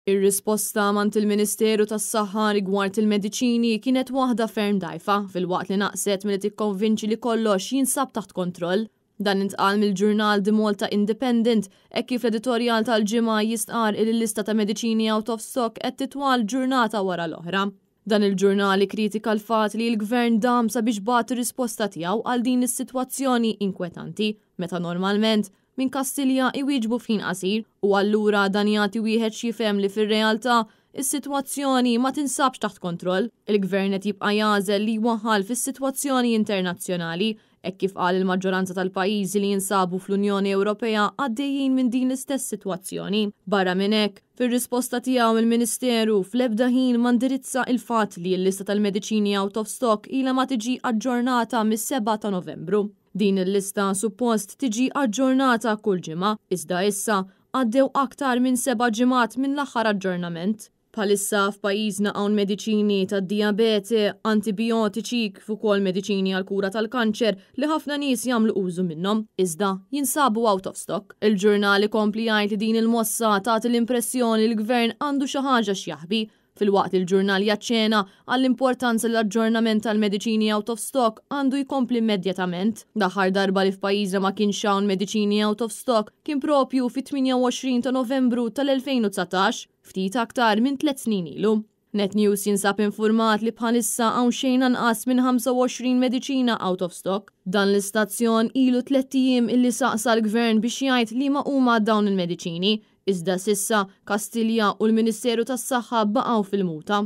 Ir-risposta mingħand il-Ministeru tas-Saħħa rigward il-mediċini kienet waħda ferm dgħajfa, filwaqt li naqset milli tikkonvinċi li kollox jinsab taħt kontroll. Dan intqal mill-ġurnal The Malta Independent hekk kif l-editorjal tal-Ġimgħa jistqar li l-lista ta' mediċini out of stock qed titwal ġurnata wara l-oħra. Dan il-ġurnal ikkritika l-fatt li l-Gvern dam sabiex bagħat ir-risposta tiegħu għal din is-sitwazzjoni inkwetanti, meta normalment minn Kastilja iwieġbu f'ħin qasir, u allura dan jagħti wieħed x'jifhem li fir-realtà is-sitwazzjoni ma tinsabx taħt kontroll. Il-Gvern qed jibqa' jagħżel li jwaħħal fis-sitwazzjoni internazzjonali, hekk kif qal il-maġġoranza tal-pajjiżi li jinsabu fl-Unjoni Ewropea għaddejjin minn din l-istess sitwazzjoni. Barra minn hekk, fir-risposta tiegħu, il-Ministeru fl-ebda ħin ma ndirizza il-fatt li l-lista tal-mediċini out of stock ilha ma tiġi aġġornata mis-7 ta' Novembru. Din il-lista suppost tiġi aġġornata kull ġimgħa, iżda issa għaddew aktar minn 7 ġimgħat minn l-aħħar aġġornament. Bħalissa f'pajjiżna hawn mediċini tad-dijabete, antibiotiċi, kif ukoll mediċini għal kura tal-kanċer li ħafna nies jagħmlu użu minnhom, iżda jinsabu out of stock. Il-ġurnal ikompli jgħid li din il-mossa tagħti l-impressjoni li l-gvern għandu xi ħaġa x'jaħbi, filwaqt li l-ġurnal jaċċenna għall-importanza li l-aġġornament tal-mediċini out of stock għandu jkompli immedjatament. L-aħħar darba li f'pajjiżna ma kienx hawn mediċini out of stock kien propju fit-28 ta' Novembru tal-2019, ftit aktar minn 3 snin ilu. Net News jinsab informat li bħalissa hawn xejn anqas minn 25 mediċina out of stock. Dan l-istazzjon ilu 3 ijiem illi saqsa l-gvern biex jgħid li ma huma dawn il-mediċini, iżda s'issa Kastilja u l-Ministeru tas-Saħħa baqgħu fil-muta.